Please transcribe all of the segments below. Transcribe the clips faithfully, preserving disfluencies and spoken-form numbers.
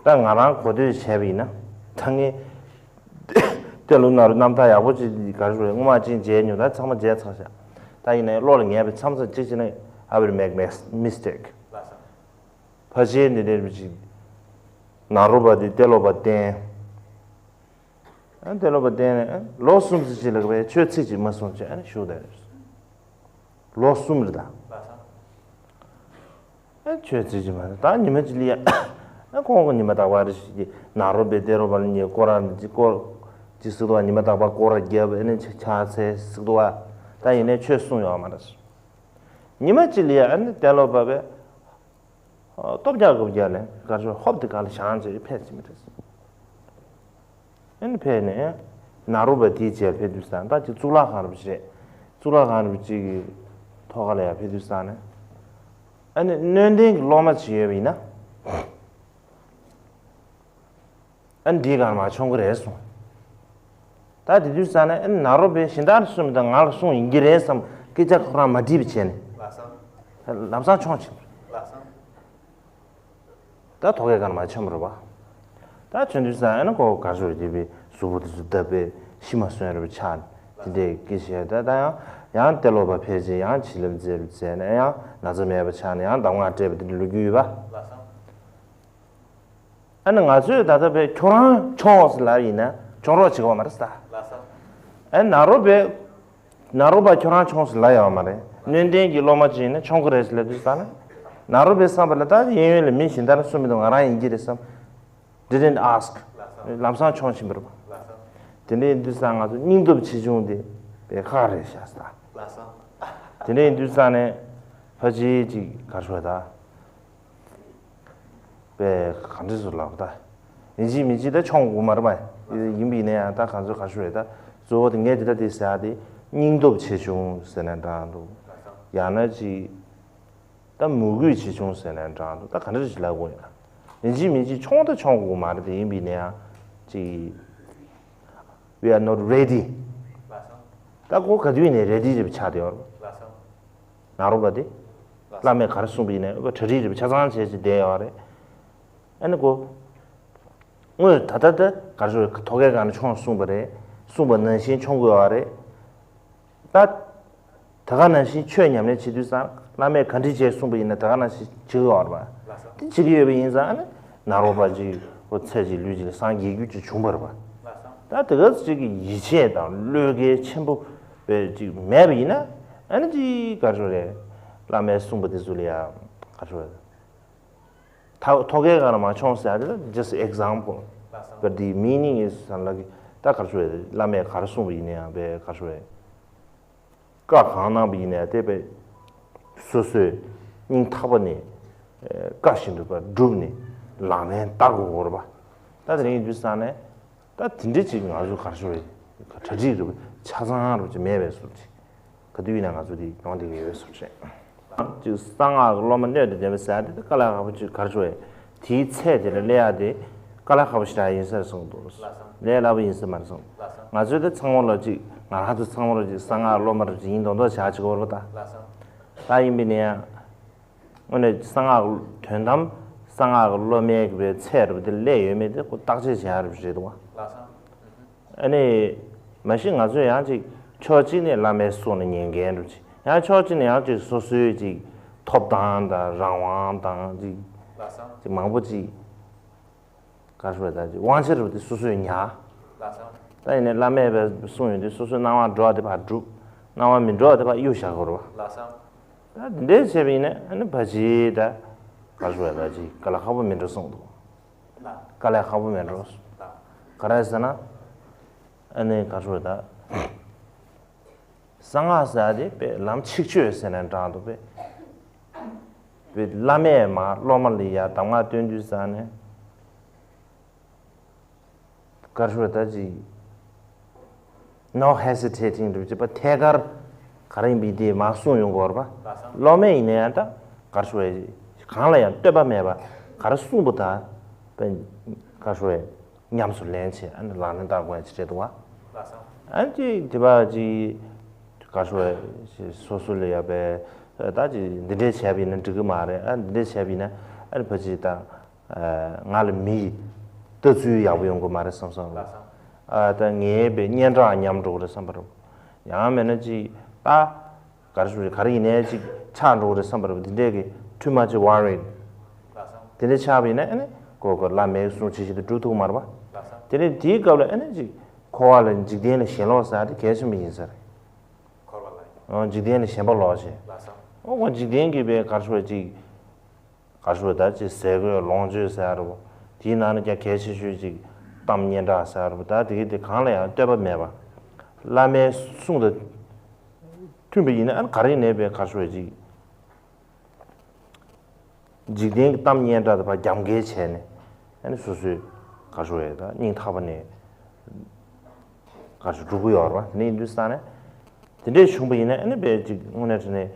ད་ང་རང་གོ་ཐོས་བྱས་པ་ཡིན་ན། ད་ངས་ཏེ་ལོ་ན་རུ་རྣམ་ཐར་ཡག་པོ་ཅིག་ག་རེ་ཞུ་རེད། སྔོན་མ་ཅིག་མཇལ་མྱོང་། ད་ཚང་མ་མཇལ་ཚར་ཤག་ད་ཡིན་ནའི་བློ་ལ་ངེས་པའི་མཚམས་མཚམས་ཅིག་བྱས་ན། I will make mis- mistake. ཕལ་ཆེར་འདི་འདྲའི་ཅིག་ནཱ་རོ་པ་དེ་ཏེ་ལོ་པ་བསྟེན། ཨ་ཏེ་ལོ་པ་བསྟེན་ནས་ཨ་ལོ་གསུམ་ཙམ་ཅིག་ལ་བས་ཆོས་ཚིག་ཅིག་མ་གསུངས་བྱས་ཨ་ནི་བཞུགས་བསྡད་རེད། ལོ་གསུམ་རེད་ད། ཨ་ཆོས་ཚིག་ཅིག་མ་གསུངས། ད་ཉི་མ་གཅིག་ལ་ཡ་ཨ་ཁོང་གི་ཉི་མ་རྟག་པར་རེ་ཞིག་གི་ནཱ་རོ་པའི་ཏེ་ལོ་པ་ལ་ཉེ་སྐོར་ར་ཅིག་སྐོར་ཅིག་སྲིད་དོ། ཉི་མ་རྟག་པར་སྐོར་ར་བརྒྱབ། ཨ་ནི་ཕྱག་འཚལ་སྲིད་དོ། ད་ཡིན་ནའི་ཆོས་གསུངས་ཡོད་མ་རེད། ཉི་མ་གཅིག་ལ་ཡ་ཨ་ནི་ཏེ་ལོ་པ་བས། སྟོབས་རྒྱག་དགོས་རྒྱག་ནས་གར་ཞོར་ཧོབ་དེ་ག་ལ་བཞེངས་བྱས་ཕེབས་ཀྱི་མི་རེད། ཨ་ནི་ཕེབས་ནས་ནཱ་རོ་པ་དེའི་རྗེས་ཕེབས་དུས་ཙང་ད་ཅིག་གཙུག་ལག་ཁང་རུ་བྱས། གཙུག་ལག་ཁང་རུ་གཅིག་གི་ཐོག་ཁ་ལ་ཡ་ཕེབས་དུས་ཙང་ནས། ཨ་ནི་སྣོད་ལྡན་གྱི་སློབ་མ་ཅིག་ཡོད་པ་ཡིན་ན། ཨ་ནི་འདིའི་སྒང་མར་མཆོང་གི་རེད་གསུངས། ད་དེ་དུས་ཙང་ནས་ཨ་ནི་ནཱ་རོ་པས་གཞན་དག་གསུངས་མི་འདུག་ང་ལ་གསུངས་ཡིན་གྱི་རེད་བསམ། སྐད་ཆ་ཁོ་རང་མ་དྲིས་པ་བྱས་ནས། ལམ་སང་མཆོང་ཕྱིན། ད་ཐོག་ཁའི་སྒང་མར་མཆོང་རེད་པ། ད་མཆོང་དུས་ཙང་ཨ་ནི་ཁོ་གར་ཞོར་དེ་པའི་གཟུགས་པོ་དེ་ཚོ་བརྡབས་པས་ཤི་མ་གསོན་རེ་བའི་ཆགས་ནས་དེ་འདྲའི་སྐད་ཆ་བཤད། ད་ད་ཡང་ཡང་ཏེ་ལོ་པ་ཕལ་ཆེར་ཡང་བྱིན་རླབས་མཛད་རུ་མཛད་ནས་ཡང་ན་ཚ་མེད་པ་ཆགས་ནས་ཡང་གདམས་ངག་སྤྲད་པ་དེ་འདྲ་ལོ་རྒྱུས་ཡོད་པ། ཨ་ནི་ང་ཚོས་ད་ལྟ་བས་ཁྱོད་རང་མཆོང་ཟེར་ལབ་ཡིན་ན་མཆོང་རོགས་བྱེད་དགོས་མ་རེད་ད། ཨ་ནི་ནཱ་རོ་པས་ནཱ་རོ་པ་ཁྱོད་རང་མཆོང་ཟེར་ལབ་ཡོད་མ་རེད། སྣོད་ལྡན་གྱི་སློབ་མ་ཅིག་ཡིན་ན་མཆོང་གི་རེད་ཟེར་ལབ་དུས་ཙང་ན། ནཱ་རོ་པའི་བསམ་པ་ལ་ད་གཡས་གཡོན་ལ་མི་གཞན་དག་གསུངས་མི་འདུག་ང་རང་ཡིན་གྱི་རེད་བསམ། Didn't ask. ལམ་སང་མཆོང་ཕྱིན་པ་རེད་པ། དེ་འདྲ་ཡིན་དུས་ཙང་ང་ཚོ་སྙིང་སྟོབས་ཆེ་ཆུང་དེ་དཔེ་ཁག་རེད་ཤག་ཟེར་ད། དེ་འདྲ་ཡིན་དུས་ཙང་ནས་ཕལ་ཆེར་ཅིག་གར་ཞོར་ད། པས་ག་འདྲ་ཟེར་ལབ་ད། ཡིན་གཅིག་མིན་གཅིག་ད་མཆོང་དགོས་མ་རེད་པ། ཡིན་པ་ཡིན་ན་ཡང་ད་གང་ཚོད་ག་ཤོད་རེད་ད། གཙོ་བོ་དེ་ངས་དེ་ལྟ་དེ་ཟེར་ཡ་དེ་སྙིང་སྟོབས་ཆེ་ཆུང་ཟེར་ན་འདྲ་འདུག་ཡང་ན་ཅིག་ད་མོས་གུས་ཆེ་ཆུང་ཟེར་ན་འདྲ་འདུག་ད་ག་འདྲ་ཞིག་ལབ་དགོས་ཡ། ཡིན་གཅིག་མིན་གཅིག་མཆོང་ད་མཆོང་དགོས་མ་རེད་དེ། ཡིན་པ་ཡིན་ན་ཡང་ཅིག we are not ready. ད་ཁོ་ག་དུས་ནས་ready་རེད་པ་ཆགས་བསྡད་ཡོད་རེད། ནཱ་རོ་པ་དེ། བླ་མས་ག་རེ་གསུངས་པ་ཡིན་ནའི་ཨ་གྲ་སྒྲིག་རེད་པ་ཆ་ཚང་བྱས་ཅིག་བསྡད་ཡོད་རེད། ཨ་ནི་ཁོ། དངོས་ད་ལྟ་ད་ག་རེ་ཞུ་རེད། ཐོག་ཁའི་སྒང་ནས་མཆོང་གསུངས་པ་རེད། གསུངས་པ་ནང་བཞིན་མཆོང་དགོས་ཡོད་རེད། ད། ད་ག་ནང་བཞིན་ཆོས་ཉམས་ལེན་བྱེད་དུས་ཙང་བླ་མས་ག་འདྲ་བྱས་གསུངས་པ་ཡིན་ན་ད་ག་ནང་བཞིན་བྱེད་དགོས་ཡོད་རེད་པ། དེ་བྱེད་ཀྱི་ཡོད་པ་ཡིན་ཙང་ཨ་ནི་ནཱ་རོ་པ་ཅིག་ཁོ་ཚེ་གཅིག་ལུས་གཅིག་ལ་སངས་རྒྱས་རྒྱུ་ཅིག་བྱུང་བ་རེད་པ། ད་དེ་ག་ཚོད་ཅིག་གི་ཡིད་ཆེས་དང་བློས་འགེལ་ཆེན་པོ་བས་ཅིག་མེད་པ་ཡིན་ན། ཨ་ནི་ཅིག་ག་རེ་ཞུ་རེད། བླ་མས་གསུངས་པ་དེ་ཚོ་ལ་ཡ་ག་རེ་ཞུ་རེད། ཐ་ཐོག་ཁའི་སྒང་ལ་མ་མཆོང་ཟེར་ཡ་དེ་ལ་just example. But the meaning is ལབ་ཀྱི་ད་ག་རེ་ཞུ་རེད། བླ་མས་ག་རེ་གསུངས་པ་ཡིན་ན་ཡང་བས་ག་རེ་ཞུ་རེད། བཀའ་གང་གནང་བ་ཡིན་ནའི་དེ་བས་སོ་སོས་སྙིང་ཐག་པ་ནས་བཀའ་བཞིན་དུ་བསྒྲུབས་ནས་ལག་ལེན་བསྟར་དགོས་རེད་པ། ད་དེ་རིང་ཡིན་དུས་ཙང་ནས་ད་དེ་འདྲ་ཅིག་ང་ཚོ་ག་རེ་ཞུ་རེད། གྲ་སྒྲིག་རེད་པ་ཆ་ཚང་རུ་ཅིག་མེད་པའི་བཟོ་ཅིག་ག་དུས་ཡིན་ན་ང་ཚོ་དེ་ཡོང་བསྡད་ཀྱི་ཡོད་པའི་བཟོ་ཅིག་ཅིག་གསང་སྔགས་ཀྱི་སློབ་མ་སྣོད་དུ་ལྡན་པ་ཟེར་ཡ་དེ་དཀའ་ལས་ཁག་པོ་ཅིག་ག་རེ་ཞུ་རེད། དེའི་ཚད་དེ་ལ་སླེབས་ཡ་དེ་དཀའ་ལས་ཁག་པོ་ཞེ་དྲག་ཡིན་ས་རེད་བསམ་འདུག་ལས་སླ་པོ་ཡིན་ས་མ་རེད་བསམ། ང་ཚོས་ད་ཚང་མ་ལ་ཅིག་ང་རང་ཚོ་ཚང་མ་ལ་ཅིག་གསང་སྔགས་སློབ་མ་རེ་ཅིག་ཡིན་མདོག་མདོག་བྱ་བྱེད་ཀྱི་ཡོད་རེད་པ་ད། ད་ཡིན་པ་ཡིན་ན་ཡང་། དངོས་གནས་གསང་སྔགས་དོན་དམ་གསང་སྔགས་སློབ་མའི་གི་ཚད་རུ་དེ་སླེབས་ཡོད་མེད་དེ་ཁོ་བརྟག་དཔྱད་བྱེད་ཡ་རུ་རེད་འདུག་བ། ཨ་ནི། མ་གཞི་ང་ཚོས་ཡང་ཅིག་ཕྱོགས་གཅིག་ནས་བླ་མའི་གསུང་ལ་ཉན་མཁན་རུ་ཅིག་ཡང་ཕྱོགས་གཅིག་ནས་ཡང་ཅིག་སོ་སོའི་ཅིག་ཐོབ་ཐང་དང་རང་དབང་དང་ཅིག་ཅིག་མང་པོ་ཅིག་ག་རེ་ཞུ་དགོས་རེད། ད་ཅིག་དབང་ཆ་རུ་དེ་སོ་སོས་ཉར། ད་ཡིན་ནའི་བླ་མས་བས་གསུང་ཡོང་དུས་སོ་སོའི་སྣང་བ་འགྲོ་བ་དེ་ཕར་སྒྲུབ། སྣང་བ་མི་འགྲོ་བ་དེ་ཕར་གཡུག་བཞག་དགོས་རེད་བ། ད་དེ་འདྲས་བྱས་པ་ཡིན་ན་ཨ་ནི་ཕལ་ཆེར་ད་ག་རེ་ཞུ་དགོས་རེད། ད་ཅིག་དཀའ་ལས་ཁག་པོ་མིན་འགྲོ་གསུངས་འདུག་དཀའ་ལས་ཁག་པོ་མིན་འགྲོ། ག་རེ་ཟེར་ན། ཨ་ནི་ག་རེ་ཞུ་དགོས་རེད་ད། གསང་སྔགས་ཟེར་ཡ་དེ་དཔེ་ལམ་ཆིག་ཆོད་ཟེར་ནས་འདྲ་འདུག་པས། དཔེ་བླ་མས་མར་སློབ་མ་ལ་ཡ་གདམས་ངག་སྟོན་དུས་ཙང་ནས། ག་རེ་ཞུ་དགོས་རེད། ད་ཅིག No hesitating འདྲ་ཅིག་པ་ཐད་ཀར་ག་རེ་ཡིན་པའི་དེ་མར་གསུངས་ཡོང་གི་ཡོད་རེད་པ། སློབ་མས་ཡིན་ན་ཡང་ད་ག་རེ་ཞུ་དགོས་རེད། གང་ལ་ཡང་ལྟོས་པ་མེད་པ་ག་རེ་གསུངས་པ་དང་། དཔེ་ག་རེ་ཞུ་དགོས་རེད། ཉམས་སུ་ལེན་བྱས་ཨ་ནི་ལག་ལེན་བསྟར་དགོས་ཡ་ཅིག་རེད་འདུག་བ། ཨ་ནི་ཅིག་དེ་བ་ཅིག་ག་རེ་ཞུ་དགོས་རེད། སོ་སོ་ལ་ཡ་བས་ད་ཅིག་འདི་འདྲས་བྱས་པ་ཡིན་ན་འགྲིག་གི་མ་རེད། ཨ་འདི་འདྲས་བྱས་པ་ཡིན་ན་ཨ་ནི་ཕལ་ཆེར་ད་ ང་ལ་མི་ཡི་ལྟ་ཚུལ་ཡག་པོ་ཡོང་གི་མ་རེད་བསམ་བསམ་རེད། ད་ངའི་བའི་སྙན་གྲགས་ཉམས་འགྲོ་གི་རེད་བསམ་པ་རེད། ཡང་མིན་ན་ཅིག་ད། ག་རེ་ཞུ་རེད། ག་རེ་ཡིན་ནའི་ཅིག་ཆགས་འགྲོ་གི་རེད་བསམ་པ་རེད་པ། དེ་འདྲས་ཀྱི་too much worried དེ་འདྲས་ཆགས་པ་ཡིན་ན་ཨ་ནི་ཀོ་ཀོ་བླ་མའི་གསུང་ཇི་བཞིན་དུ་སྒྲུབ་ཐུབ་ཀྱི་མ་རེད་པ། དེ་ནས་དེའི་སྐབས་ལ་ཨ་ནི་ཅིག་འཁོར་བ་ལ་འཇིག་རྟེན་ལ་ཞེན་ལོག་ཟེར་ཡ་དེ་གལ་ཆེན་པོ་ཡིན་ས་རེད། འོ་འཇིག་རྟེན་ལ་ཞེན་པ་ལོག་བྱས། འོ་འཇིག་རྟེན་གྱི་བའི་ག་རེ་ཞུ་རེད་ཅིག་ག་རེ་ཞུ་དགོས། ད་ཅིག་ཟས་གོས་ལོངས་སྤྱོད་ཟེར་ཡ་རེད་པ། དེའི་ནང་ནས་ཀྱང་གལ་ཆེ་ཤོས་ཅིག་གཏམ་སྙན་གྲགས་ཟེར་ཡ་རེད་པ། ད་དེ་གི་དེ་གང་ལ་ཡང་ལྟོས་པ་མེད་པ། བླ་མའི་གསུང་དང་མཐུན་པ་ཡིན་ན་ཨ་ནི་ག་རེ་ཡིན་ནའི་བའི་ག་རེ་ཞུ་དགོས་ཅིག་འཇིག་རྟེན་གྱི་གཏམ་སྙན་གྲགས་དང་ཕར་རྒྱབ་འགལ་བྱས་ནས་ཨ་ནི་སོ་སོའི་ག་རེ་ཞུ་དགོས། ད་སྙིང་ཐག་པ་ནས་ག་རེ་ཞུ་འགྲུབ་ཀྱི་ཡོད་རེད་པ། དེ་འདྲ་ཡིན་དུས་ཙང་ནས་དེ་འདྲས་བྱུང་པ་ཡིན་ན་ཨ་ནི་བའི་ཅིག་དངོས་གནས་དྲང་གནས།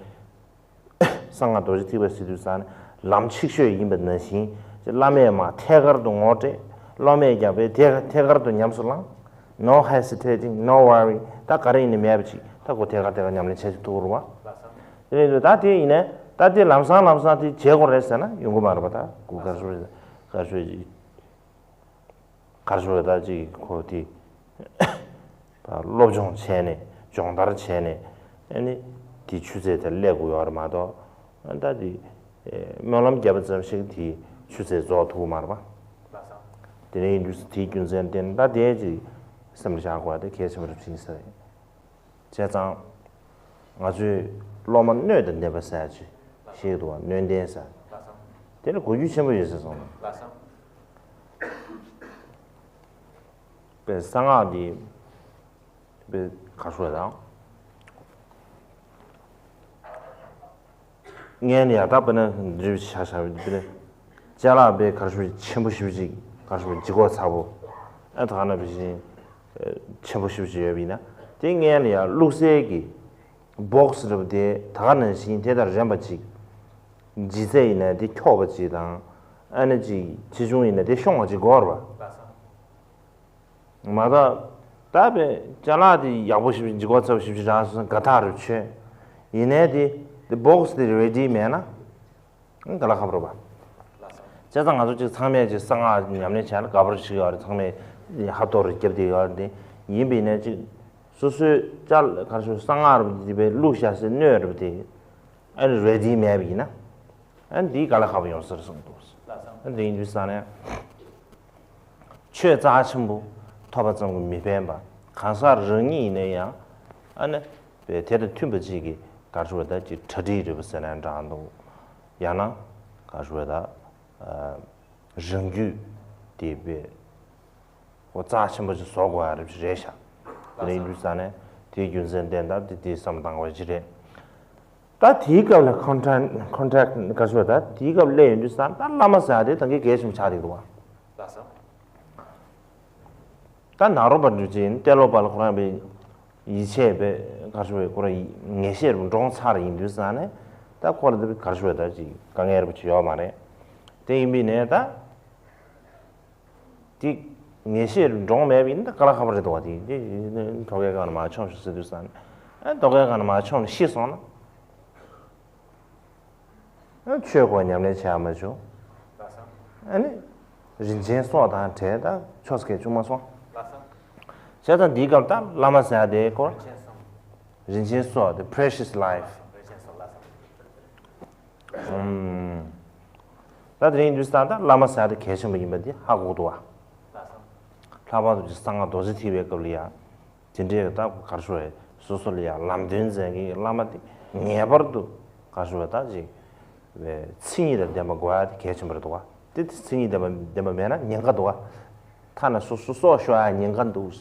གསང་སྔགས་རྡོ་རྗེ་ཐེག་པ་ཟེར་དུས་ཙང་ནས་ལམ་ཆིག་ཤོས་ཡིན་པ་ནང་བཞིན་བླ་མས་མར་ཐད་ཀར་དུ་ངོ་སྤྲད། སློབ་མས་ཀྱང་བའི་ཐད་ཐད་ཀར་དུ་ཉམས་སུ་བླངས། No hesitating, no worry. ད་ག་རེ་ཡིན་ནའི་མེད་པ་ཅིག་ད་ཁོ་ཐད་ཀར་ཐད་ཀར་ཉམས་ལེན་བྱེད་ཐུབ་ཀྱི་རེད་པ། དེ་ནས་ད་དེ་ཡིན་ནའི་ད་དེ་ལམ་སང་ལམ་སང་དེ་བྱེད་དགོས་རེད་ཟེར་ན་ཡོང་གི་མ་རེད་པ། ད་གུ་གར་ཤོད་གར་ཤོད་ཅིག་གར་ཞུ་བ་ད་ཅིག་ཁོ་དེ་སློབ་སྦྱོང་བྱས་ནས་སྦྱོང་བརྡར་བྱས་ནས་ཨ་ནི་དེ་ཆུ་ཚད་དེ་སླེབས་དགོས་ཡོད་རེད་མ་གཏོགས། ད་དེ་སྨོན་ལམ་བརྒྱབ་པ་ཙམ་ཞིག་དེ་ཆུ་ཚད་རྫོགས་ཐུབ་ཀྱི་མ་རེད་པ། དེ་ནས་ཡིན་དུས་དེའི་རྒྱུ་མཚན་བརྟེན་ད་དེ་ཅིག་སེམས་ལ་བཞག་དགོས་པ་དེ་གལ་ཆེན་པོ་རེད་བཞིན་ཟེར། བྱས་ཙང་། ང་ཚོས་སློབ་མ་སྣོད་དང་ལྡན་པ་ཟེར་ཅིག་བཤད་འདུག་པ། སྣོད་ལྡན་ཟེར། དེ་ལ་གོ་རྒྱུ་ཆེན་པོ་ཡོད་ཟེར་སོང་། པའི་གསང་སྔགས་འདི་པའི་ག་རེ་ཞུ་དགོས་དང་། སྔོན་ལ་ཡ་ད་དཔེར་ན་འདི་ཆ་བཞག་པ་དཔེར་ན་ཅ་ལག་པའི་ག་རེ་ཞུ་ཆེན་པོ་ཞེ་པོ་ཅིག་ག་རེ་ཞུ་ལྗིད་ཁོག་ཚ་པོ། ཨ་ད་ག་ན་བི་ཞིང་ཆེན་པོ་ཞེ་པོ་ཅིག་ཡོད་པ་ཡིན་ན་དེ་སྔོན་ལ་ཡ་བླུགས་སའི་གི་བོག་སི་རེད་པ། དེ་ད་ག་ནང་བཞིན་དེ་དང་རན་པ་ཅིག་ལྗིད་ཚད་ཡིན་ན་དེ་འཁྱོག་པ་ཅིག་དང་ཨ་ནི་ཅིག་ཆེ་ཆུང་ཡིན་ན་དེ་ཤོང་བ་ཅིག་དགོས་རེད་པ། མ་གཏོགས་ད་པའི་ཅ་ལག་དེ་ཡག་པོ་ཞེ་པོ་ལྗིད་ཁོག་ཚ་པོ་ཞེ་པོ་ཅིག་རག་སོང་དགའ་ཐག་རེད་བྱས། ཡིན་ནའི་དེ་དེ་བོག་སི་དེ་རེ་ཌི་མེད་ན་དགའ་ལ་ཁག་པོ་རེད་པ། བྱས་ཙང་ང་ཚོ་ཅིག་ཚང་མས་ཅིག་གསང་སྔགས་ཉམས་ལེན་བྱས་ན་དགའ་པོ་ཞིག་ཡོད་རེད། ཚང་མས་ཧབ་ཐོབ་རེ་བརྒྱབ་བསྡད་ཡོད་རེད། དེ་ཡིན་པ་ཡིན་ནའི་ཅིག་སོ་སོའི་ཅ་ལག་ག་རེ་ཞུ་གསང་སྔགས་རེད་པ། དེ་པའི་བླུགས་བཞག་སའི་སྣོད་རེད་པ། དེ་ཨ་ནི་རེ་ཌི་མེད་པ་ཡིན་ན། ཨ་ནི་འདིའི་དགའ་ལ་ཁག་པོ་ཡོང་ས་རེད་གསུངས་འདུག་ཨ་ནི་འདི་ཡིན་དུས་ཙང་ནས། ཆོས་རྩ་ཆེན་པོ་ཐོབ་པ་ཙམ་གྱིས་མི་ཕན་པ། གང་ཟག་རང་ཉིད་ཡིན་ན་ཡང་ཨ་ནི་བའི་དེ་དང་མཐུན་པ་ཅིག་གི་ག་རེ་ཞུ་དགོས་ད་ཅིག་གྲ་སྒྲིག་རེད་པ་ཟེར་ན་འདྲ་འདུག་ཡང་ན་ག་རེ་ཞུ་དགོས་ད་རང་རྒྱུད་དེ་བའི་ཨོ་རྩ་ཆེན་པོ་ཅིག་བཟོ་དགོས་ཡ་རེད་ཤག་དེ་ནས་ཡིན་དུས་ཙང་ནས་དེའི་རྒྱུ་མཚན་བསྟན་ད་དེ་དེའི་བསམ་བློ་བཏང་དགོས་ཅིག་རེད། ད་དེའི་སྐབས་ལ་ཁོན་ཊེག་ཁོན་ཊེག་ག་རེ་ཞུ་དགོས་ད་དེའི་སྐབས་སླེབས་ཡོང་དུས་ཙང་ད་བླ་མ་ཟེར་ཡ་དེ་ད་གིན་གལ་ཆེན་པོ་ཆགས་བསྡད་འདུག་པ། ད་ནཱ་རོ་པ་འདྲ་ཅིག་ཡིན་ཏེ་ལོ་པ་ལ་ཁོ་རང་པའི་ཡིད་ཆེས་པའི་ག་རེ་ཞུ་དགོས་ཁོ་རང་ངེས་ཤེས་རུ་འདྲོངས་ཚར་ཡིན་དུས་ཙང་ནས་ད་ཁོ་ལ་དེ་ག་རེ་ཞུ་དགོས་ད་ཅིག་དཀའ་ངལ་རུ་ཅིག་ཡོད་མ་རེད། དེ་ཡིན་པའི་ནས་ད། དེ་ངེས་ཤེས་འདྲོངས་མེད་པ་ཡིན་ན་ད་དཀའ་ལས་ཁག་པོ་རེད་འདུག་པ། དེ་དེ་ཁྲོ་གའི་སྒང་ནས་མར་མཆོངས་ཤིག་ཟེར་དུས་ཙང་ནས་ཨ་ཁྲོ་གའི་སྒང་ནས་མར་མཆོངས་ནས་ཤི་སོང་ན་ཨ་ཆོས་སྐོར་ཉམས་ལེན་བྱེད་ཡ་མ་བྱུང་། ཨ་ནི་རིན་ཆེན་སྲོག་དང་བྲལ་ད་ཆོས་སྐད་བྱུང་མ་སོང་། བྱས་ཙང་འདིའི་སྐབས་ད་བླ་མ་ཟེར་ཡ་དེ་སྐོར་རིན་ཆེན་སྲོག་དེ་precious life། ད་དེ་རིང་འདུག་ས་ད་བླ་མ་ཟེར་ཡ་དེ་གལ་ཆེན་པོ་ཡིན་པ་འདི་ཧ་གོ་གི་འདུག་བ། ལྷག་པར་དུ་གསང་སྔགས་རྡོ་རྗེ་ཐེག་པའི་སྐབས་ལ་ཡང་དེ་འདྲའི་ད་ག་རེ་ཞུ་དགོས་རེད། སོ་སོ་ལ་ཡང་ལམ་སྟོན་མཛད་མཁན་གྱི་བླ་མ་དེ་ངེས་པར་དུ་ག་རེ་ཞུ་དགོས་རེད་ད་ཅིག་བའི་མཚན་ཉིད་དང་ལྡན་པ་དགོས་ཡ་དེ་གལ་ཆེན་པོ་རེད་འདུག་བ། དེ་དེ་མཚན་ཉིད་ལྡན་པ་ལྡན་པ་མེད་ན་ཉེན་ཁ་འདུག་བ། ཐ་ན་སོ་སོ་སྲོག་ཤོར་ཡ་ཉེན་ཁ་འདུག་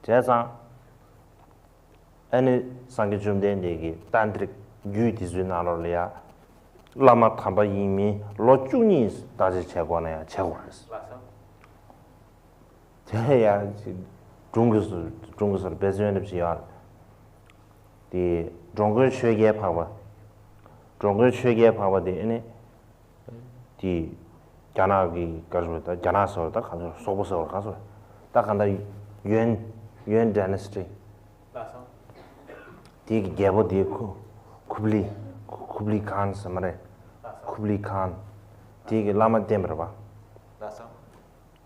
བྱས་ཙང་། ཨ་ནི་སངས་རྒྱས་བཅོམ་ལྡན་འདས་ཀྱི་ཏན་ཏིག་རྒྱུད་འདི་ཚོའི་ནང་ལོགས་ལ་ཡ། བླ་མ་དམ་པ་ཡིན་མིན་ལོ་བཅུ་གཉིས་བརྟག་དཔྱད་བྱེད་དགོས་ན་ཡང་བྱེད་དགོས་རེད། དེ་ལ་ཡང་སྒྲུང་གི་སྒྲུང་གི་སོར་དཔེ་མཚོན་འདྲ་ཞིག་ཡོད་རེད། དེ་འགྲོ་མགོན་ཆོས་རྒྱལ་འཕགས་པ། འགྲོ་མགོན་ཆོས་རྒྱལ་འཕགས་པ་དེ་ཨ་ནི། དེ་རྒྱ་ནག་གི་ག་རེ་ཟེར་ད་རྒྱ་ནག་ཟེར་བ་ད་ག་ཚོད་སོག་པོ་ཟེར་བ་ག་ཚོད་ད་ག་ད་ཡོན་ཡོན་ཌའི་ནེ་སི་ཊི། དེ་གི་རྒྱལ་པོ་དེ་ཁུ་ཁུབ་ལི་ཁུབ་ལི་ཁཱན་ཟེར་མ་རེད། ཁུབ་ལི་ཁཱན། དེ་གི་བླ་མ་བསྟེན་པ་རེད་པ། ལགས་སོ།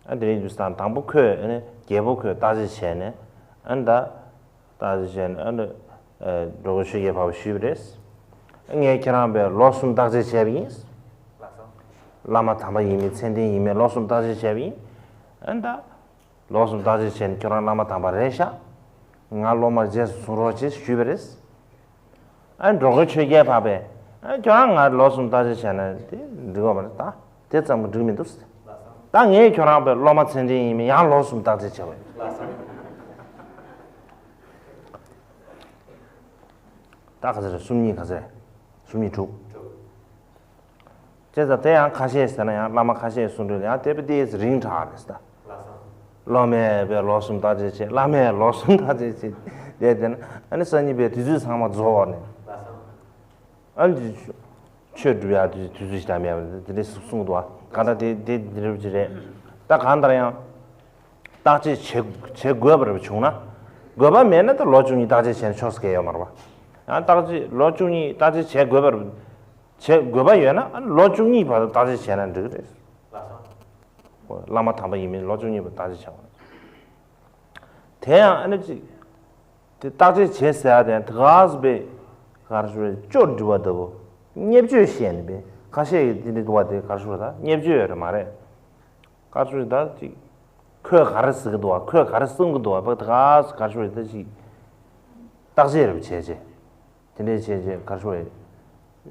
ཨ་དེ་རིང་དུས་སང་དང་པོ་ཁོས་ཨ་ནི་རྒྱལ་པོ་ཁོས་བརྟག་དཔྱད་བྱས་ནས། ཨ་ནི་ད་བརྟག་དཔྱད་བྱས་ནས། ཨ་ནི་འགྲོ་མགོན་ཆོས་རྒྱལ་འཕགས་པས་ཞུས་པ་རེད། ངས་ཁྱེད་རང་པའི་ལོ་གསུམ་བརྟག་དཔྱད་བྱས་པ་ཡིན། ལགས་སོ། བླ་མ་དམ་པ་ཡིན་མིན་མཚན་ལྡན་ཡིན་མིན་ལོ་གསུམ་བརྟག་དཔྱད་བྱས་པ་ཡིན། ཨ་ནི་ད་ལོ་གསུམ་བརྟག་དཔྱད་བྱས་ནས་ཁྱོད་རང་བླ་མ་དམ་པ་རེད་ཤག་ང་སློབ་མར་རྗེས་སུ་བཟུང་རོགས་བྱེད་ཞུས་པ་རེད། ཨ་འགྲོ་མགོན་ཆོས་རྒྱལ་འཕགས་པས། ཨ་ཁྱོད་རང་ང་ལོ་གསུམ་བརྟག་དཔྱད་བྱས་ན་དེ་འགྲིག་གོ་མ་རེད། ད་དེ་ཙམ་གྱིས་འགྲིག་མི་འདུག་ད་ངས་ཁྱོད་རང་པའི་སློབ་མ་མཚན་ལྡན་ཡིན་མིན་ཡང་ལོ་གསུམ་བརྟག་དཔྱད་བྱས་པ་ཡིན། ད་ག་ཚོད་རེད། སུམ་གཉིས་ག་ཚོད་རེད། སུམ་གཉིས་དྲུག་བྱས་ཙང་དེ་ཡང་ཁ་ཤས་ཟེར་ན་ཡང་བླ་མ་ཁ་ཤས་གསུང་དུས་ཡང་དེ་བས་ཏོག་ཙམ་རིང་དྲགས་རེད་ད། སློབ་མས་པའི་ལོ་གསུམ་བརྟག་དཔྱད་བྱས། བླ་མས་ལོ་གསུམ་བརྟག་དཔྱད་བྱས། དེ་དེ་ན་ཨ་ནི་སང་ཉིན་པའི་དུས་ཚོད་ཚང་མ་རྫོགས་ནས། ཨ་ནི་ཆོས་སྒྲུབ་ཡག་དུས་དུས་ཚོད་ཞིག་དང་མེད་པ་དེ་འདྲས་གསུངས་འདུག་ཨ། གང་ལྟར་དེ་དེ་འདི་རེད་ཅི་རེད། ད་གང་ལྟར་ཡང་བརྟག་དཔྱད་བྱེད་བྱེད་དགོས་པ་རེ་བྱུང་ན། དགོས་པ་མེད་ན་ད་ལོ་བཅུ་གཉིས་བརྟག་དཔྱད་བྱས་ན་ཆོག་ས་གང་ཡང་ཡོད་མ་རེད་པ། ཡང་བརྟག་དཔྱད་ལོ་བཅུ་གཉིས་བརྟག་དཔྱད་བྱེད་དགོས་པ་རེ་བྱེད་དགོས་པ་ཡོད་ན། ཨ་ནི་ལོ་བཅུ་གཉིས་བར་དུ་བརྟག་དཔྱད་བྱས་ན་འགྲིག་གི་རེད། བླ་མ་དམ་པ་ཡིན་མིན་ལོ་བཅུ་གཉིས་བར་བརྟག་དཔྱད་བྱས་པ་རེད། དེ་ཡང་ཨ་ནི་ཅིག་དེ་བརྟག་དཔྱད་བྱེད་ཟེར་ཡ་དེ་ད་ག་སེ་བས་ག་རེ་ཞུ་རེད། ཅོ་འདྲི་བ་ལྟ་བུ། བརྙས་བཅོས་བཤད་ནས་པས་ཁ་ཤས་ཀྱིས་དེ་འདྲ་འདུག་བ། དེ་ག་རེ་ཞུ་རེད། ད་བརྙས་བཅོས་ཡོད་རེད་མ་རེད། ག་རེ་ཞུ་རེད། ད་ཅིག་ཁོས་ག་རེ་ཟེར་གི་འདུག་བ། ཁོས་ག་རེ་གསུང་གི་འདུག་བ། ད་ག་སེ་ག་རེ་ཞུ་རེད། ད་ཅིག་བརྟག་དཔྱད་རེ་བྱས་བྱས་དེ་འདྲས་བྱས་བྱས་ག་རེ་ཞུ་རེད།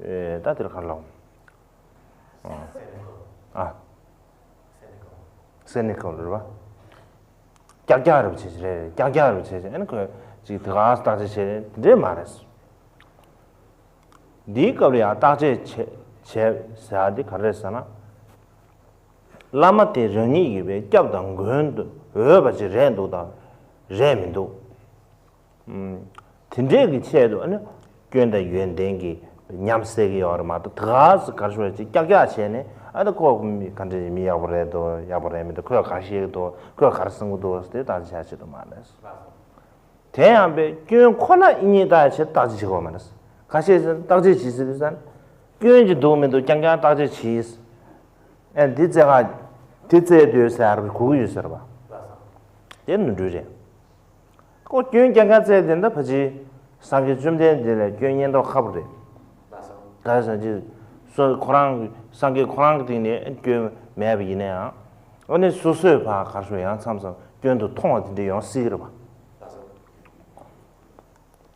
ཨེ་ད་དེ་ལ་ག་རེ་ལབ། ཨ། སེ་ནི་ཀལ་རེད་བ། ཀྱག་ཀྱག་རེ་བྱས་བྱས་རེད། ཀྱག་ཀྱག་རེ་བྱས་བྱས། ཨ་ནི་ཁོས་ཅིག་དེ་ག་སེ་བརྟག་དཔྱད་བྱས་རེད། དེ་འདྲས་མ་རེད། འདིའི་སྐབས་ལ་ཡང་བརྟག་དཔྱད་བྱས་བྱས་ཟེར་ཡ་འདི་ག་རེ་རེད་ཟེར་ན། བླ་མ་དེ་རང་ཉིད་ཀྱི་བའི་སྐྱབས་དང་མགོན་དུ་འོས་པ་ཅིག་རེད་འདུག་དང་རེད་མི་འདུག་དེ་འདྲས་ཀྱི་ཆེད་དུ་ཨ་ནི་སྐྱོན་དང་ཡོན་ཏན་གྱི་ཉམས་སད་ཀྱི་ཡོད་རེད་མ་གཏོགས། དེ་ག་སེ་ག་རེ་ཞུ་བ་ཅིག་ཀྱག་ཀྱག་བྱས་ནས། ཨ་ནི་ཁོ་མི་ག་འདྲས་མི་ཡག་པོ་རེད་འདུག་ཡག་པོ་རེད་མི་འདུག་ཁོས་ག་རེ་བཤད་ཀྱི་འདུག་ཁོས་ག་རེ་གསུང་གི་འདུག་ཟེར་དེ་བརྟག་དཔྱད་བྱ་ཆེད་དུ་མ་རེད། དེ་ཡང་པའི་སྐྱོན་ཁོ་ན་ཨེ་རྙེད་བལྟ་ཡ་ཆེད་བརྟག་དཔྱད་བྱེད་དགོས་མ་རེད། ཁ་ཤས་ཀྱིས་བརྟག་དཔྱད་བྱེད་ཟེར་དུས་ཙང་། སྐྱོན་གྱི་འདུག་མི་འདུག་རྐྱང་རྐྱང་བརྟག་དཔྱད་བྱེད། ཨེ་འདི་རྩེ་ག་དེ་རྩེ་འདོད་ཟེར་གོ་གི་ཡོད་ཟེར་བ། དེ་ནོར་འཁྲུལ་རེད། ཁོ་སྐྱོན་རྐྱང་རྐྱང་བཙལ་དེ་འདྲ་ཕལ་ཆེར་སངས་རྒྱས་བཅོམ་ལྡན་འདས་ལ་སྐྱོན་རྙེད་མདོག་ཁ་པོ་རེད། ག་རེ་ཟེར་ན་སོ་ཁོ་རང་སངས་རྒྱས་ཁོ་རང་གི་སྟེང་ནས་སྐྱོན་མེད་པ་ཡིན་ན་ཡང་། ཨ་ནི་སོ་སོས་ཕར་ག་རེ་ཞུ་ཡང་མཚམས་མཚམས་སྐྱོན་དུ་མཐོང་བ་དེ་འདྲ་ཡོང་སྲིད་ཀྱི་རེད་པ།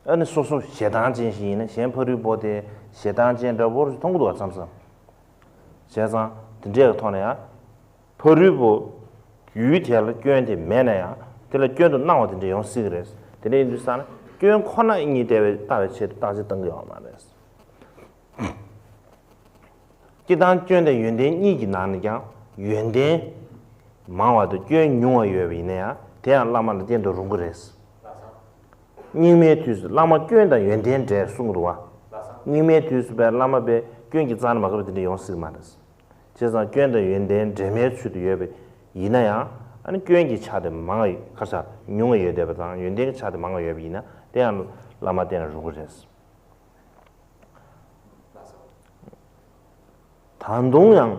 ཨ་ནི་སོ་སོ་ཞེ་སྡང་ཅན་ཞིག་ཡིན་ན་གཞན་ཕ་རོལ་པོ་དེ་ཞེ་སྡང་ཅན་འདྲ་པོར་མཐོང་གི་འདུག་བ་མཚམས་མཚམས། བྱས་ཙང་དེ་འདྲའི་ཐོག་ནས་ཡང་། ཕ་རོལ་པོ་ཡུལ་དེ་ལ་སྐྱོན་དེ་མེད་ན་ཡང་དེ་ལ་སྐྱོན་དུ་སྣང་བ་དེ་འདྲ་ཡོང་སྲིད་ཀྱི་རེད། དེ་འདྲ་ཡིན་དུས་ཙང་ན་སྐྱོན་ཁོ་ན་ཨེ་རྙེད་བལྟ་བའི་ལྟ་བའི་ཆེད་དུ་བརྟག་དཔྱད་གཏང་གི་ཡོད་མ་རེད། སྤྱིར་བཏང་སྐྱོན་དང་ཡོན་ཏན་གཉིས་ཀྱི་ནང་ནས་ཀྱང་ཡོན་ཏན་མང་བ་དང་སྐྱོན་ཉུང་བ་ཡོད་པ་ཡིན་ན་ཡང་དེ་ཡང་བླ་མ་ལ་བསྟེན་དུ་རུང་གི་རེད། རྙིང་མའི་དུས་སུ་བླ་མ་སྐྱོན་དང་ཡོན་ཏན་འདྲེས་གསུངས་འདུག་བ། རྙིང་མའི་དུས་སུ་པའི་བླ་མ་པའི་སྐྱོན་གྱི་རྩ་ནས་མ་གབ་པ་དེ་འདྲ་ཡོང་སྲིད་མ་རེད། བྱས་ཙང་སྐྱོན་དང་ཡོན་ཏན་འདྲེས་མའི་ཚུལ་དུ་ཡོད་པ་ཡིན་ན་ཡང་། ཨ་ནི་སྐྱོན་གྱི་ཆ་དེ་མང་བ་ཁ་ཤས་ཉུང་བ་ཡོད་བསྡད་པ་དང་ཡོན་ཏན་གྱི་ཆ་དེ་མང་བ་ཡོད་པ་ཡིན་ན་དེ་ཡང་བླ་མ་བསྟེན་ན་རུང་གི་རེད། ད་དུང་ཡང་།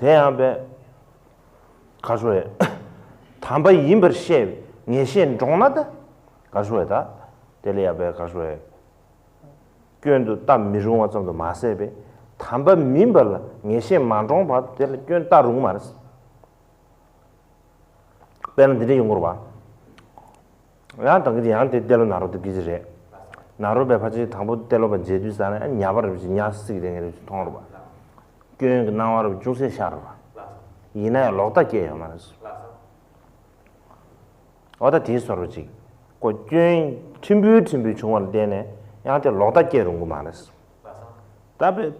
དེ་ཡང་པས། ག་རེ་ཞུ་རེད། དམ་པ་ཡིན་པར་ཤེས་པའི་ངེས་ཤེས་འདྲོངས་ན་ད། ག་རེ་ཞུ་རེད་ད། དེ་ལ་ཡང་པས་ག་རེ་ཞུ་རེད། སྐྱོན་དུ་ལྟ་མི་རུང་བ་ཙམ་དུ་མ་ཟད་པའི་དམ་པ་མིན་པ་ལ་ངེས་ཤེས་མ་འདྲོངས་བར་དུ་དེ་ལ་སྐྱོན་ལྟ་རུང་མ་རེད། དཔེར་ན་འདི་འདྲ་ཡོང་གི་རེད་པ། ཡང་ད་གིན་ཡང་དེ་ཏེ་ལོ་ནཱ་རོ་པ་དེ་སྐད་ཆ་རེད། ནཱ་རོ་པས་ཕལ་ཆེར་དང་པོ་ཏེ་ལོ་པ་མཇལ་དུས་ཙ་ན་ཉ་པ་རེ་ཞིག་ཉ་སྲིད་རེ་ངེས་རེ་ཞིག་མཐོང་རེད་པ། སྐྱོན་གྱི་སྣང་བ་རེ་ཅུང་ཟད་ཤར་རེད་པ། ཡིན་ན་ཡང་ལོག་ལྟ་སྐྱེས་ཡོད་མ་རེད། འོ་ད་དེའི་བཟོ་འདྲ་ཅིག་ཁོ་སྐྱོན་ཕྲན་བུ་ཕྲན་བུ་བྱུང་བ་ལ་བརྟེན་ནས་ཡང་དེ་ལོག་ལྟ་སྐྱེ་རུང་གི་མ་རེད། ད་དཔེ།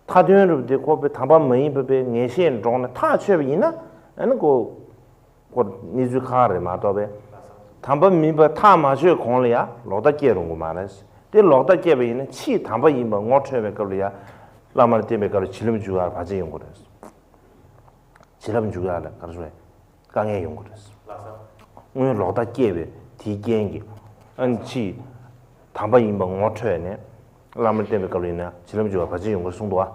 མཐའ་དོན་རུ་དེ་ཁོ་པའི་དམ་པ་མ་ཡིན་པ་པའི་ངེས་ཤེས་འདྲོངས་ནས་ཐག་ཆོད་པ་ཡིན་ན། ཨ་ནི་ཁོ། ཁོ་གནས་ཚུལ་ཁག་རེད་མ་གཏོགས་པའི། དམ་པ་མིན་པ་ཐག་མ་ཆོད་གོང་ལ་ཡང་ལོག་ལྟ་སྐྱེ་རུང་གི་མ་རེད། དེ་ལོག་ལྟ་སྐྱེས་པ་ཡིན་ན་ཕྱིས་དམ་པ་ཡིན་པ་ངོ་འཕྲོད་པའི་སྐབས་ལ་ཡང་། བླ་མར་བསྟེན་པའི་སྐབས་ལ་བྱིན་རླབས་འཇུག་ཡག་ལ་བར་ཆད་ཡོང་གི་རེད། བྱིན་རླབས་འཇུག་ཡག་ལ་ག་རེ་ཞུ་རེད། དཀའ་ངལ་ཡོང་གི་རེད། སྔོན་ལོག་ལྟ་སྐྱེས་པའི་དེའི་རྐྱེན་གྱིས། ཨ་ནི་ཕྱིས་དམ་པ་ཡིན་པ་ངོ་འཕྲོད་ནས་བླ་མར་བསྟེན་པའི་སྐབས་ལ་ཡིན་ན་བྱིན་རླབས་འཇུག་པ་བར་ཆད་ཡོང་གི་རེད་གསུངས་འདུག་ཨ།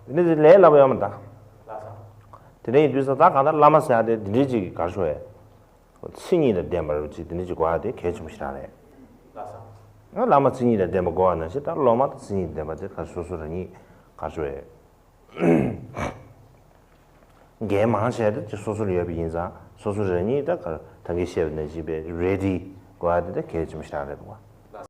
དེ་ནས་ལས་སླ་པོ་ཡོད་མ་རེད་ད། དེ་འདྲ་ཡིན་དུས་ཙང་ད་གང་ལྟར་བླ་མ་ཟེར་ཡ་དེ་དེ་འདྲའི་ཅིག་ག་རེ་ཞུ་དགོས་རེད། མཚན་ཉིད་དང་ལྡན་པ་རེད་ཅིག་དེ་འདྲ་ཅིག་དགོས་ཡ་དེ་གལ་ཆེན་པོ་ཞེ་དྲག་རེད། ང་བླ་མ་མཚན་ཉིད་དང་ལྡན་པ་དགོས་པ་ནང་བཞིན་ད་སློབ་མ་དང་མཚན་ཉིད་ལྡན་པ་དེ་ག་སོ་སོ་རང་ཉིད་ག་རེ་ཞུ་དགོས་རེད། འགན་མང་ཆེ་བ་དེ་སོ་སོར་ཡོད་པ་ཡིན་ཙང་སོ་སོ་རང་ཉིད་ད་ག་ད་གིན་བཤད་པ་ནང་བཞིན་པའི་རེ་ཌི་དགོས་ཡ་དེ་ད་གལ་ཆེན་པོ་ཞེ་དྲག་རེད་འདུག་བ།